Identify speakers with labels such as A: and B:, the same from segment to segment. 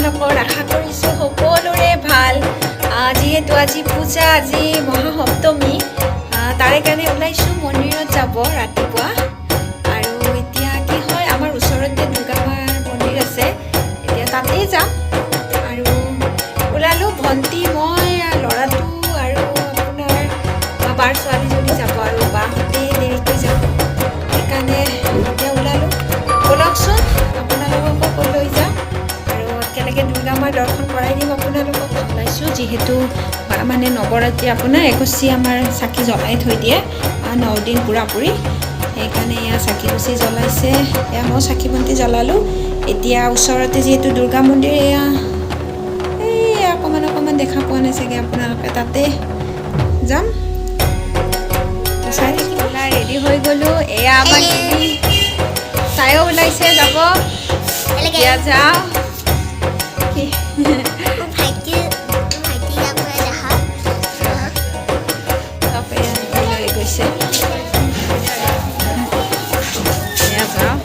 A: আপোনালোকৰ? আশা কৰিছোঁ সকলোৰে ভাল। যিহেতু আজি পূজা, আজি মহাসপ্তমী, তাৰে কাৰণে ওলাইছোঁ মন্দিৰত যাব ৰাতিপুৱা। আৰু এতিয়া কি হয়, আমাৰ ওচৰতে দুৰ্গা মাৰ মন্দিৰ আছে, এতিয়া তাতেই যাম। আৰু ওলালোঁ ভণ্টি, মই, ল'ৰাটো আৰু আপোনাৰ বাৰ ছোৱালীজনী যাব আৰু বাহঁতে দেৰিকৈ যাব, সেইকাৰণে এতিয়া ওলালোঁ। ব'লকচোন, আপোনালোককো লৈ যাম আৰু একেলগে দুৰ্গা মাৰ দৰ্শন কৰাই দিম আপোনালোকক। ওলাইছোঁ যিহেতু মানে নৱৰাত্ৰি আপোনাৰ এগছি আমাৰ চাকি জ্বলাই থৈ দিয়ে 9 দিন পূৰাপূৰি, সেইকাৰণে এয়া চাকি গছি জ্বলাইছে। এয়া মই চাকি বন্তি জ্বলালোঁ। এতিয়া ওচৰতে যিহেতু দুৰ্গা মন্দিৰ, এয়া এই অকণমান অকণমান দেখা পোৱা নাই চাগে আপোনালোকে, তাতে যাম। তো চাই থাকিব। ওলাই ৰেডি হৈ গ'লোঁ। এয়া আমাৰ দিদি, তাইও ওলাইছে যাব। এতিয়া যাওঁ কি
B: ভাইটি ভাইটি যাব দেখা।
A: চব এয়া লৈ গৈছে। এয়া যাওঁ।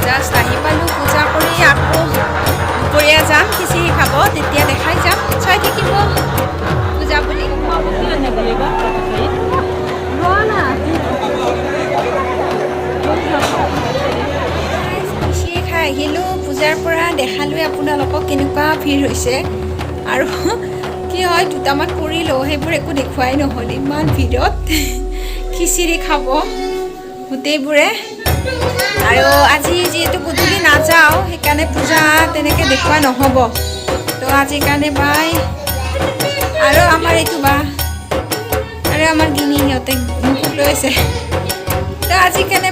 A: জাষ্ট আহি পালোঁ পূজা কৰি। আকৌ দুপৰীয়া যাম খিচিৰি খাব, তেতিয়া দেখাই যাম, চাই থাকিব পূজা বুলি। খিচিৰি খাই আহিলোঁ পূজাৰ পৰা। দেখালোৱে আপোনালোকক কেনেকুৱা ভিৰ হৈছে। আৰু কি হয়, দুটামান কৰিলোঁ, সেইবোৰ একো দেখুৱাই নহ'ল ইমান ভিৰত। খিচিৰি খাব গোটেইবোৰে। আৰু আজি যিহেতু গধূলি নাযাওঁ, সেইকাৰণে পূজা তেনেকৈ দেখুওৱা নহ'ব। তো আজিৰ কাৰণে বাই। আৰু আমাৰ এইটো বা আৰু আমাৰ গিনি, সিহঁতে মুখত লৈ আছে। তো আজিৰ কাৰণে